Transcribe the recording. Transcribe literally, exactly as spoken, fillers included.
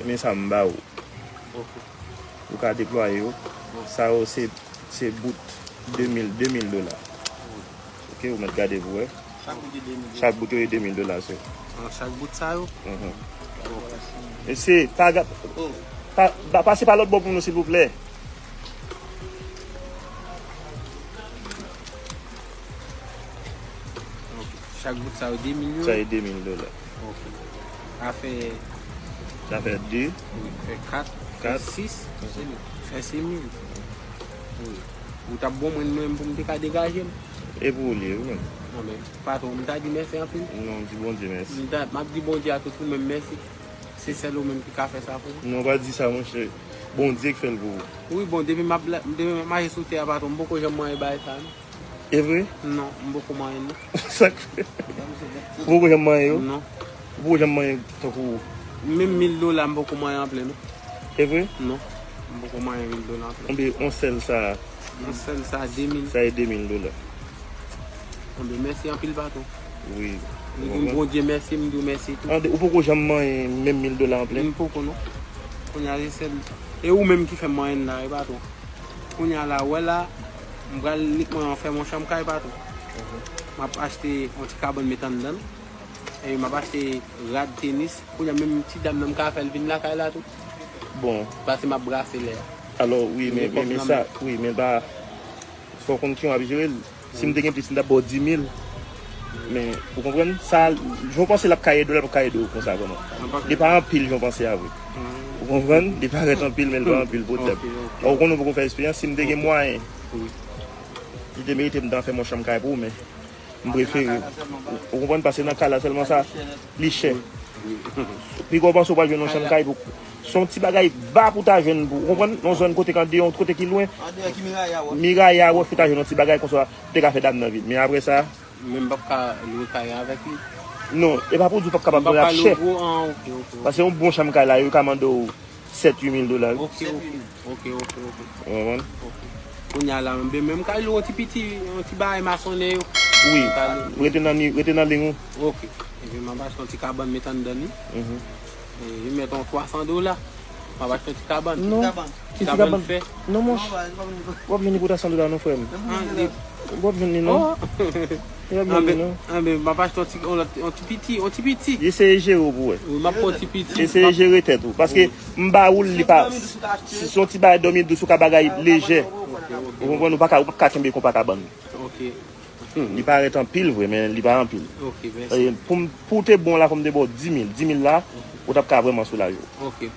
Men sa m ba ou. Ou ka deplwaye yo. Sa yo se, se bout de mil, de mil dola. Ok, ou mèt gade pou wè. Chak bout yo de mil dola, sè. Nan chak bout sa yo? Mhm. Mesye, pa, ga- pa, pa, pase pa lòt bò pou nou, silvouplè. Ok. Chak bout sa yo de mil yo? Sa yo de mil dola. Ok. Sa fè Sa fè de. Wi, fè kat, fè sis, fè sis mil. Wi. Ou t ap bon mwen menm pou m te ka degaje m. E pou ou li ye, wi, menm. Non, men, patwon, m ta di mèsi anpil. Non, di Bondye mèsi. M ta, m ap di Bondye a tout ou menm mèsi. Se sèl ou menm ki ka fè sa pou mwen. Non, pa di sa, monchè. Bondye ki fè l pou ou. Wi, bon, depi m ap la- depi m ap mache sou tè a, patwon, m poko janm manyen bagay sa, non. E vre? Non, m poko manyen, non. Sa k fè? Ou poko janm manyen yo? Non. Ou poko janm manyen tankou. Menm mil dola, m poko manyen anplen, non. E vre? Non, m poko manyen mil dola anplen. Konbyen, yon sèl sa? Yon sèl sa, de mil. Sa e de mil dola. Konbyen, mèsi anpil, patwon. Wi. M di Bondye mèsi, m di w mèsi tou. Ande, ou poko janm manyen menm mil dola anplen? M poko, non. Kounye a, se sèl. E ou menm ki fè m manyen la, e patwon. Kounye a la, wè la, m pral nik mwen an fè yon chanm kay, patwon. M ap achte yon ti kabann met anndan l. E m ap achte rad tenis. Kounye a, menm ti dam nan, m ka fè l vin lakay la tou. Bon. Paske m ap brase lè a. Alò, wi, men, men, men sa, wi, men pa, fò w konn kijan w ap jere l. Si m te gen plis, m t ap ba w di mil. Men, ou konprann? Sa, jan w panse l ap ka ede w, l ap ka ede w konsa vrèman. Li pa anpil jan w panse a vre. Ou konprann? Li parèt anpil, men li pa anpil pou tèt. Ou konnen w poko fè eksperyans. Si m te gen mwayen, li te merite m ta fè yon chanm kay pou ou, men m prefere. Ou konprann? Paske nan kay la sèlman sa, li chè. Piga w panse w pral jwenn yon chanm kay pou, se yon ti bagay ba pou ta jwenn pou, ou konprann? Yon zòn kote k andeyò, yon kote ki lwen. Andeyò ki miray a wòch. Miray a wòch pou ta jwenn yon ti bagay konsa, te ka fè dam nan vin. Men apre sa, men m p ap ka lwe kay avèk li. Non, e pa pou di w p ap kapab lwe l ap chè. Paske yon bon chanm kay la, yo ka mande w sèt, uit mil dola, wi. Ok, ok, ok, ok, ok. Ou konprann? Ok. Kounye a la, men, men m ka lwe yon ti piti, yon ti bagay masonnen yo. Wi. Rete nan ni-, rete nan liy ou. Ok. Epi m ap achte yon ti kabann met anndan li. Mhm. E, li mèt yon twa san dola. M ap achte yon ti kabann. Non. Ti kabann fè. Non, monchè. W ap jwenn li pou twa san dola, non, frè m. W ap jwenn li, non. W ap jwenn li, non. Anben, anben, m ap achte yon ti, yon lòt, yon ti piti, yon ti piti. Eseye jere w pou wè. Wi, m ap pran yon ti piti. Eseye jere tèt ou. Paske m ba ou l, li pa, se yon ti bagay dòmi dous ou ka bagay lejè. Ou konprann, ou pa ka, ou p ap ka kenbe konpa kabann. Ok. Li parèt anpil vre, men li pa anpil. Ok, mèsi. E, pou m, pou w te bon la, fò m te ba w di mil. Di mil la, ou t ap ka vrèman soulaje w. Ok.